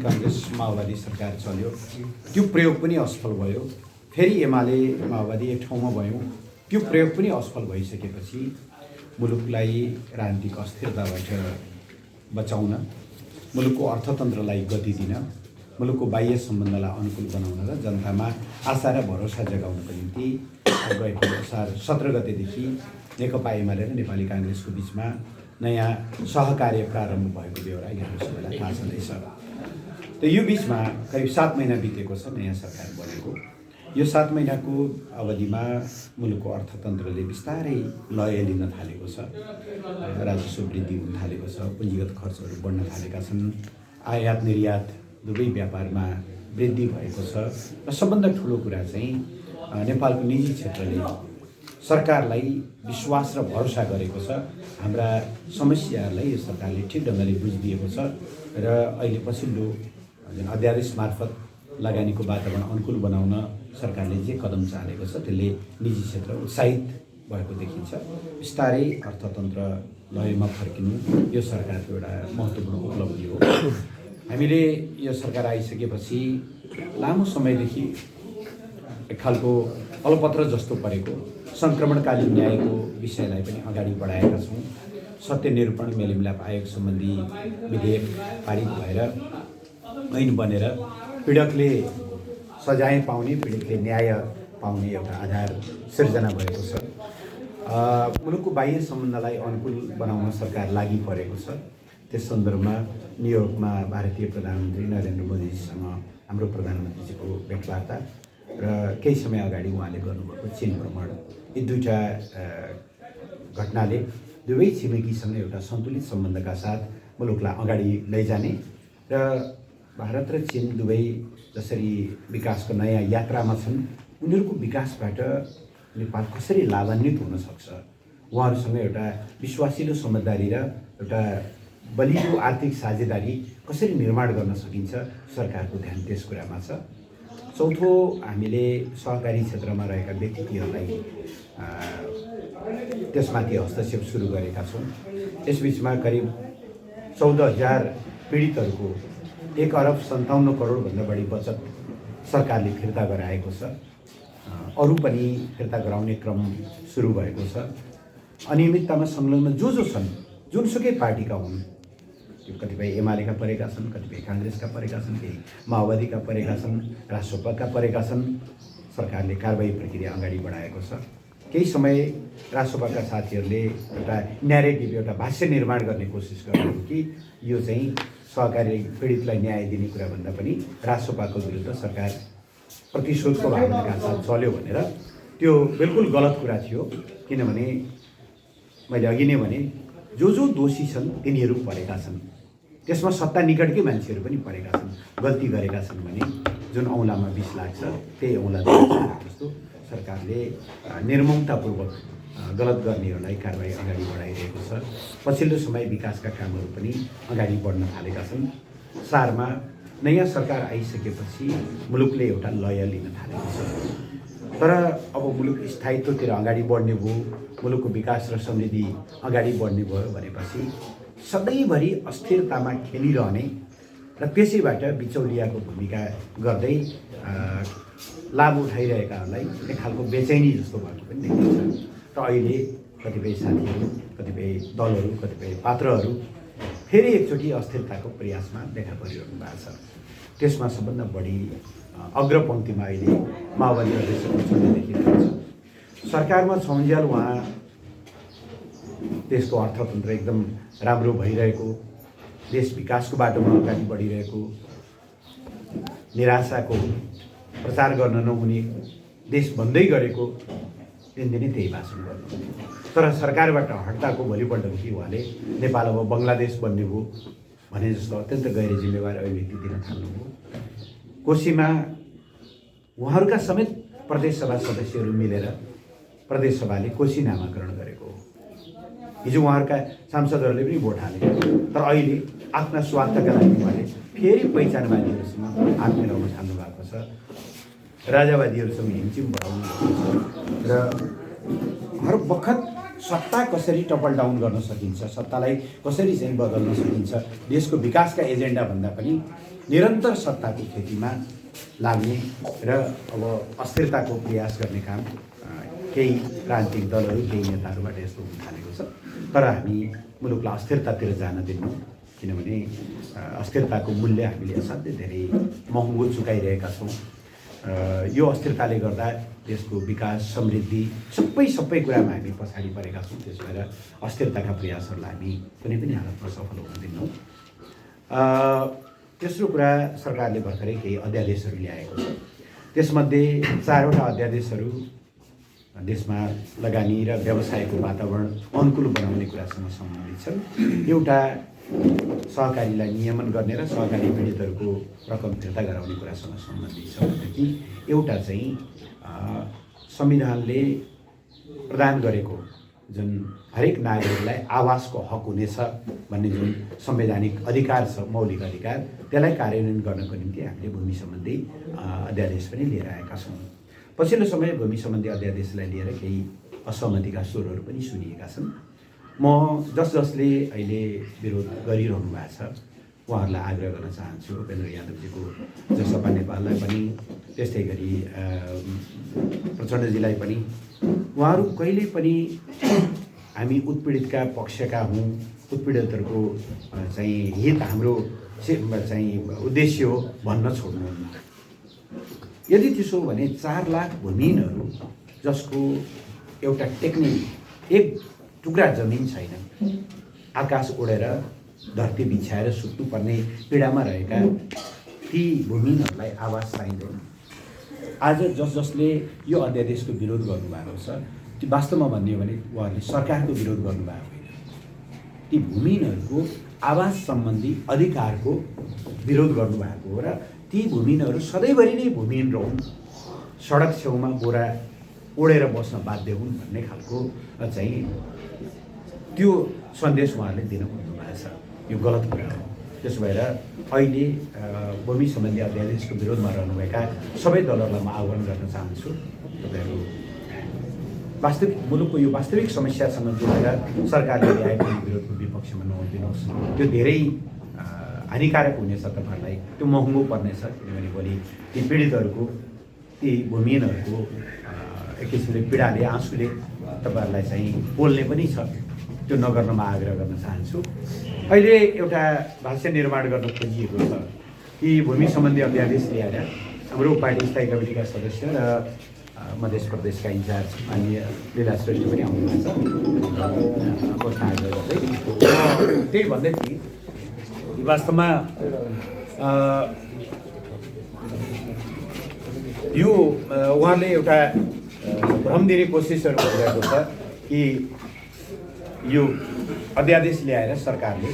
काङ्ग्रेस माओवादी सरकार चल्यो, त्यो प्रयोग पनि असफल भयो। फेरि एमाले माओवादी एक ठाउँमा भयौँ, त्यो प्रयोग पनि असफल भइसकेपछि मुलुकलाई राजनीतिक अस्थिरताबाट बचाउन, मुलुकको अर्थतन्त्रलाई गति दिन, मुलुकको बाह्य सम्बन्धलाई अनुकूल बनाउन र जनतामा आशा र भरोसा जगाउनको निम्ति गएको असार 17 गतेदेखि नेकपा एमाले र नेपाली काङ्ग्रेसको बिचमा नयाँ सहकार्य प्रारम्भ भएको बेहोरा यहाँहरू सबैलाई थाहा छँदैछ। त यो बिचमा करिब 7 महिना बितेको छ नयाँ सरकार बनेको। यो 7 महिनाको अवधिमा मुलुकको अर्थतन्त्रले बिस्तारै लय लिन थालेको छ, राजस्व वृद्धि हुन थालेको छ, पुँजीगत खर्चहरू बढ्न थालेका छन्, आयात निर्यात दुवै व्यापारमा वृद्धि भएको छ र सबभन्दा ठुलो कुरा चाहिँ नेपालको निजी क्षेत्रले सरकारलाई विश्वास र भरोसा गरेको छ। हाम्रा समस्याहरूलाई यो सरकारले ठिक ढङ्गले बुझिदिएको छ र अहिले पछिल्लो जुन अध्यादेश मार्फत लगानीको वातावरण अनुकूल बनाउन सरकारले जे कदम चालेको छ त्यसले निजी क्षेत्र उत्साहित भएको देखिन्छ। बिस्तारै अर्थतन्त्र लयमा फर्किनु यो सरकारको एउटा महत्त्वपूर्ण उपलब्धि हो। हामीले यो सरकार आइसकेपछि लामो समयदेखि एक खालको अलपत्र जस्तो परेको सङ्क्रमणकालीन न्यायको विषयलाई पनि अगाडि बढाएका छौँ। सत्य निरूपण मेलमिलाप आयोग सम्बन्धी विधेयक पारित भएर ऐन बनेर पीडकले सजाय पाउने, पीडितले न्याय पाउने एउटा आधार सिर्जना भएको छ। मुलुकको बाह्य सम्बन्धलाई अनुकूल बनाउन सरकार लागि परेको छ। त्यस सन्दर्भमा न्युयोर्कमा भारतीय प्रधानमन्त्री नरेन्द्र मोदीजीसँग हाम्रो प्रधानमन्त्रीजीको भेटवार्ता र केही समय अगाडि उहाँले गर्नुभएको चीन भ्रमण, यी दुईटा घटनाले दुवै छिमेकीसँग एउटा सन्तुलित सम्बन्धका साथ मुलुकलाई अगाडि लैजाने र भारत र चीन दुवै जसरी विकासको नयाँ यात्रामा छन्, उनीहरूको विकासबाट नेपाल कसरी लाभान्वित हुन सक्छ, उहाँहरूसँग एउटा विश्वासिलो समझदारी र एउटा बलियो आर्थिक साझेदारी कसरी निर्माण गर्न सकिन्छ, सरकारको ध्यान त्यस कुरामा छ। चौथो, हामीले सहकारी क्षेत्रमा रहेका व्यक्तिहरूलाई त्यसमाथि हस्तक्षेप सुरु गरेका छौँ। यसबिचमा करिब 14,000 पीडितहरूको 1 अरब 57 करोडभन्दा बढी बचत सरकारले फिर्ता गराएको छ। अरू पनि फिर्ता गराउने क्रम सुरु भएको छ। अनियमिततामा संलग्न जो छन्, जुनसुकै पार्टीका हुन्, त्यो कतिपय एमालेका परेका छन्, कतिपय काङ्ग्रेसका परेका छन्, केही माओवादीका परेका छन्, राष्ट्रपका परेका छन्, सरकारले कारबाही प्रक्रिया अगाडि बढाएको छ। केही समय राष्ट्रपका साथीहरूले एउटा न्यारेटिभ, एउटा भाष्य निर्माण गर्ने कोसिस गर्नुभयो कि यो चाहिँ सहकारी पीडितलाई न्याय दिने कुराभन्दा पनि राष्ट्रपाको विरुद्ध सरकार प्रतिशोधको भावनाका साथ चल्यो भनेर। त्यो बिल्कुल गलत कुरा थियो, किनभने मैले अघि नै भने जो दोषी छन् तिनीहरू परेका छन्, त्यसमा सत्ता निकटकै मान्छेहरू पनि परेका छन्। गल्ती गरेका छन् भने जुन औँलामा विष लाग्छ त्यही औँला जस्तो सरकारले निर्ममतापूर्वक गलत गर्नेहरूलाई कारबाही अगाडि बढाइरहेको छ। पछिल्लो समय विकासका कामहरू पनि अगाडि बढ्न थालेका छन्। सारमा नयाँ सरकार आइसकेपछि मुलुकले एउटा लय लिन थालेको छ। तर अब मुलुक स्थायित्वतिर अगाडि बढ्ने भयो, मुलुकको विकास र समृद्धि अगाडि बढ्ने भयो भनेपछि सधैँभरि अस्थिरतामा खेलिरहने र त्यसैबाट बिचौलियाको भूमिका गर्दै लाभ उठाइरहेकाहरूलाई एक खालको बेचैनी जस्तो भएको पनि देखिन्छ। र अहिले कतिपय साथीहरू, कतिपय दलहरू, कतिपय पात्रहरू फेरि एकचोटि अस्थिरताको प्रयासमा देखा परिरहनु भएको छ। त्यसमा सबभन्दा बढी अग्रपङ्क्तिमा अहिले माओवादी अध्यक्षको छवि देखिरहेको छ। सरकारमा छौन्जेल उहाँ देशको अर्थतन्त्र एकदम राम्रो भइरहेको, देश विकासको बाटोमा अगाडि बढिरहेको, निराशाको प्रचार गर्न नहुने देश भन्दै गरेको दिनदिनै त्यही भाषण गर्नु। तर सरकारबाट हट्दाको भोलिपल्टदेखि उहाँले नेपाल अब बङ्गलादेश बन्ने हो भने जस्तो अत्यन्त गैर जिम्मेवार अभिव्यक्ति दिन थाल्नुभयो। कोशीमा उहाँहरूका समेत प्रदेशसभा सदस्यहरू मिलेर प्रदेशसभाले कोशी नामाकरण गरेको हो। हिजो उहाँहरूका सांसदहरूले पनि भोट हाले, तर अहिले आफ्ना स्वार्थका लागि उहाँले फेरि पहिचानवादीहरूसँग हात मिलाउन थाल्नु भएको छ। राजावादीहरूसँग हिमचिम बढाउनु भएको छ र हर बखत सत्ता कसरी टपल डाउन गर्न सकिन्छ, सत्तालाई कसरी चाहिँ बदल्न सकिन्छ, देशको विकासका एजेन्डा भन्दा पनि निरन्तर सत्ताको खेतीमा लाग्ने र अब अस्थिरताको प्रयास गर्ने काम केही राजनीतिक दलहरू केही नेताहरूबाट यस्तो हुन थालेको छ। तर हामी मुलुकलाई अस्थिरतातिर जान दिन्नौँ, किनभने अस्थिरताको मूल्य हामीले असाध्यै धेरै महँगो चुकाइरहेका छौँ। यो अस्थिरताले गर्दा देशको विकास समृद्धि सबै कुरामा हामी पछाडि परेका छौँ। त्यसो भएर अस्थिरताका प्रयासहरूलाई हामी कुनै पनि हालतमा सफल हुन दिन्नौँ। तेस्रो कुरा, सरकारले भर्खरै केही अध्यादेशहरू ल्याएको छ। त्यसमध्ये 4वटा अध्यादेशहरू देशमा लगानी र व्यवसायको वातावरण अनुकूल बनाउने कुरासँग सम्बन्धित छन्। एउटा सहकारीलाई नियमन गर्ने र सहकारी पीडितहरूको रकम फिर्ता गराउने कुरासँग सम्बन्धित छ भनेदेखि एउटा चाहिँ संविधानले प्रदान गरेको जुन हरेक नागरिकलाई आवासको हक हुनेछ भन्ने जुन संवैधानिक अधिकार छ, मौलिक अधिकार, त्यसलाई कार्यान्वयन गर्नको निम्ति हामीले भूमि सम्बन्धी अध्यादेश पनि लिएर आएका छौँ। पछिल्लो समय भूमि सम्बन्धी अध्यादेशलाई लिएर केही असहमतिका स्वरहरू पनि सुनिएका छन्। म जसले अहिले विरोध गरिरहनु भएको छ उहाँहरूलाई आग्रह गर्न चाहन्छु, उपेन्द्र यादवजीको जसपा नेपाललाई पनि, त्यस्तै गरी प्रचण्डजीलाई पनि, उहाँहरू कहिल्यै पनि हामी उत्पीडितका पक्षका हौँ, उत्पीडितहरूको चाहिँ हित हाम्रो चाहिँ उद्देश्य हो भन्न छोड्नुहुन्न। यदि त्यसो हो भने 4 लाख भूमिहीनहरू जसको एउटा टेक्ने एक टुक्रा जमिन छैन, आकाश उडेर धरती बिछाएर सुत्नुपर्ने पीडामा रहेका ती भूमिहीनहरूलाई आवास चाहिँदैन। आज जसले यो अध्यादेशको विरोध गर्नुभएको छ, त्यो वास्तवमा भन्ने हो भने उहाँहरूले सरकारको विरोध गर्नुभएको होइन, ती भूमिहीनहरूको आवास सम्बन्धी अधिकारको विरोध गर्नुभएको हो। र ती भूमिहीनहरू सधैँभरि नै भूमिहीन रहन्, सडक छेउमा बोरा ओढेर बस्न बाध्य हुन् भन्ने खालको चाहिँ त्यो सन्देश उहाँहरूले दिन खोज्नु भएको छ। यो गलत कुरा हो। त्यसो भएर अहिले भूमि सम्बन्धी अध्यादेशको विरोधमा रहनुभएका सबै दलहरूलाई म आह्वान गर्न चाहन्छु, तपाईँहरू वास्तविक मुलुकको यो वास्तविक समस्यासँग जोडेर सरकारले ल्याएको विरोधको विपक्षमा नहुदिनुहोस्। त्यो धेरै हानिकारक हुनेछ, तपाईँहरूलाई त्यो महँगो पर्नेछ। किनभने भोलि ती पीडितहरूको, ती भूमिहीनहरूको एक किसिमले पीडाले, आँसुले तपाईँहरूलाई चाहिँ पोल्ने पनि छ। त्यो नगर्न म आग्रह गर्न चाहन्छु। अहिले एउटा भाष्य निर्माण गर्न खोजिएको छ कि भूमि सम्बन्धी अध्यादेश ल्याएर हाम्रो पार्टी स्थायी कमिटीका सदस्य र मध्य प्रदेशका इन्चार्ज माननीय लीला श्रेष्ठ पनि आउनुभएको छ। त्यही भन्दै थिएँ, वास्तवमा यो उहाँले एउटा भ्रम दिने कोसिसहरू भइरहेको छ कि यो अध्यादेश ल्याएर सरकारले